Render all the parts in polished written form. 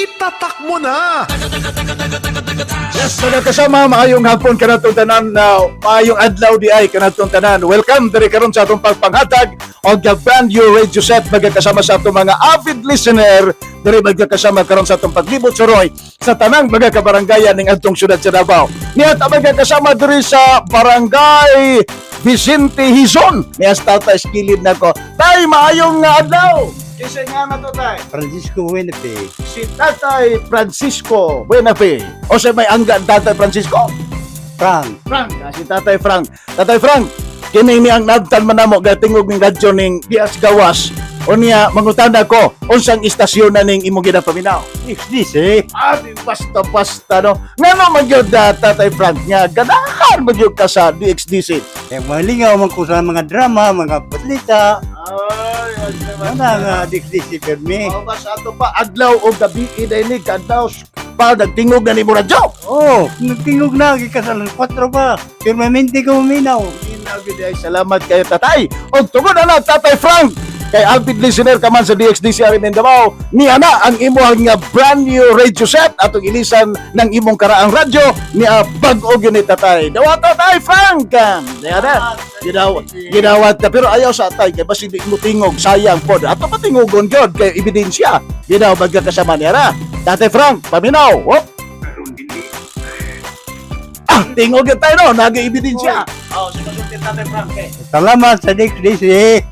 Itatak mo na! Yes, mga kasama, maayong hapon kanatong tanan na maayong adlaw di ay kanatong tanan. Welcome diri karon sa atong pagpanghatag og the brand new radio set, magkakasama sa atong mga avid listener diri, magkakasama karon sa atong paglibot sa Roy sa tanang mga kabaranggayan ning atong syudad sa Davao. Niya ta magkakasama diri sa Barangay Vicente Hizon. Niya sa tatay skilid nako. Tay, maayong adlaw. Kinsa nga na to, tay? Francisco Buenafe. Si Tatay Francisco Buenafe. O sa may angga ang Tatay Francisco? Frank. Frank. Si Tatay Frank. Tatay Frank, kini ni ang nagtan man namo gatingog ning radyo ning Dias Gawas. O niya, mangutana ko, unsang istasyon na ning imong ginapaminaw? XDC. Ah, di basta-basta, no? Ngano man gyud, Tatay Frank, nga ganahan man gyud ka sa DXDC? Kaya malingaw man ko sa mga drama, mga balita. Ay, Ano nga DXDC permi. Oh, basta ato pa, adlaw o gabi, iday ni, kadlaw, pa, nagtingog na ni mo radyo. Oh, nagtingog na, gikasalan 4 pa. Permanente ko uminaw. Minaw gyud ay salamat kayo, tatay. Og tungod na Tatay Frank, kay avid listener ka man sa DXDC RMN Davao, niya na ang imong nga brand new radio set atong ilisan ng imong karaang radyo niya, bag-o gyud ni tatay. Dawa, Tatay Frank. Niya na. Ginawat ka pero ayaw sa atay kay basin di mo tingog, sayang pod. Ato patingogon gyud kay ebidensya. Ginaw magkakasama niya ra. Tatay Frank, paminaw. Hop. Ah, tingog gyud tayo no, nag-ebidensya. Oh, si Tatay Frank eh. Salamat sa DXDC.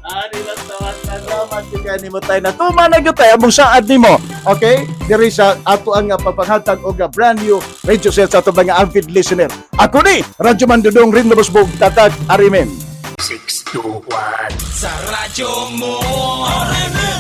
Ani basta salamat gyud kay nimo tayo. Natuma na gyud tayo among saad nimo. Okay? Diri sa ato ang pagpanghatag og brand new radio set sa atong mga avid listener. Ako ni Radyo Man Dudong Rin Lubosbog Tatag Arimen. 6, 2, 1. Sa radyo mo. RMN.